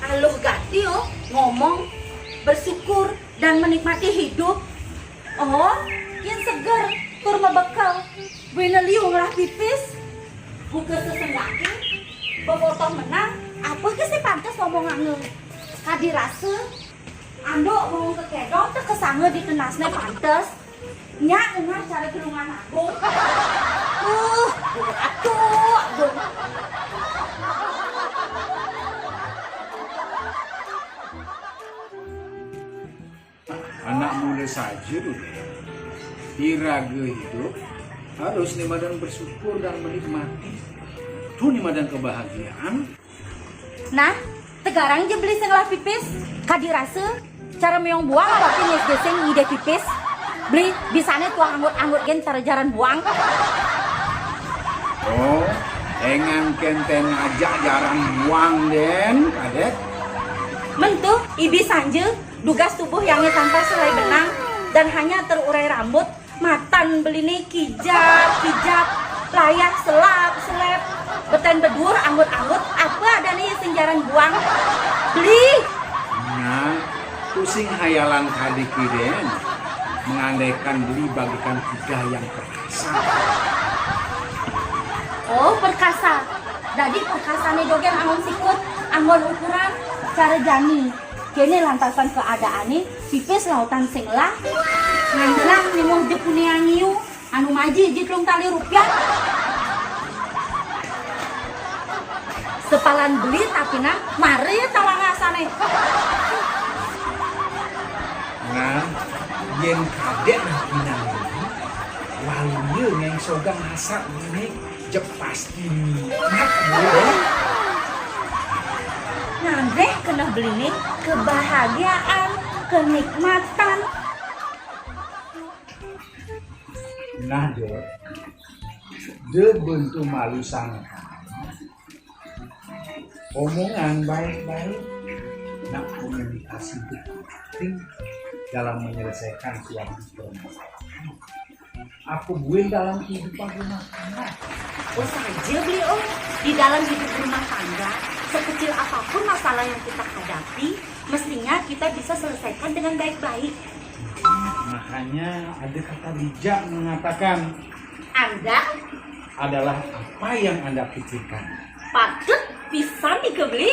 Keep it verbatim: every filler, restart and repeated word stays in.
Eluh gati, oh, ngomong bersyukur dan menikmati hidup. Oh, yén seger tur mabekel. Buina liu ngelah pipis. Buka sesenggaké, bebotoh menang, apa ké sing pantes omonganga? Kadi rasa, anduk mawa ka kedong, teka sanga di tenasné pantes. Nyak nengah cara Tulungagung. Uh, aduh, aduh. Anak muda saja dulu. Iraga hidup harus né madan bersyukur dan menikmati. Itu né madan kebahagiaan. Nah, tegarang ja beli sing ngelah pipis. Kadi rasa cara méong buang, tapi nyis geseng ngidih pipis. Beli, bisané tuah anggut-anggut gén cara jaran buang. Oh, éngkén ten ajak jaran buang dén, Kadét? Mentu, ibi sanja, dugas tubuh yangé tanpa selai benang dan hanya terurai rambut, matan beliné kijap, kijap, layah selap, selep, betén bedur, anggut-anggut, apa adané sing jaran buang? Beli! Nah, tusing hayalan kadék dén, mengandaikan beli bagaikan kuda yang perkasa. Oh, perkasa. Dadi perkasané dogén anggon sikut, anggon ukuran, cara jani. Kéné lantasan keadaané, pipis lautan sing ngelah. Ngandelang nimuh jepuniang ngiu, anu maji jitlung tali rupiah. Sepalan beli tapinan, mara ya talang asané. Nah, yén kadék nah pinang ini, walu ya ngéng sogang masak ini, jeg pasti nikmat, ya. Nganggéh keneh beliné kebahagiaan, kenikmatan. Nah, Dor. De bentuk malu sana. Omongan baik-baik, nak komunikasi itu penting dalam menyelesaikan suatu permasalahan. Apa buin dalam kehidupan rumah tangga? Oh saja beli, oh, di dalam hidup rumah tangga, sekecil apapun masalah yang kita hadapi, mestinya kita bisa selesaikan dengan baik-baik. Makanya ada kata bijak mengatakan, Anda adalah apa yang Anda pikirkan. Patut pisan nih beli.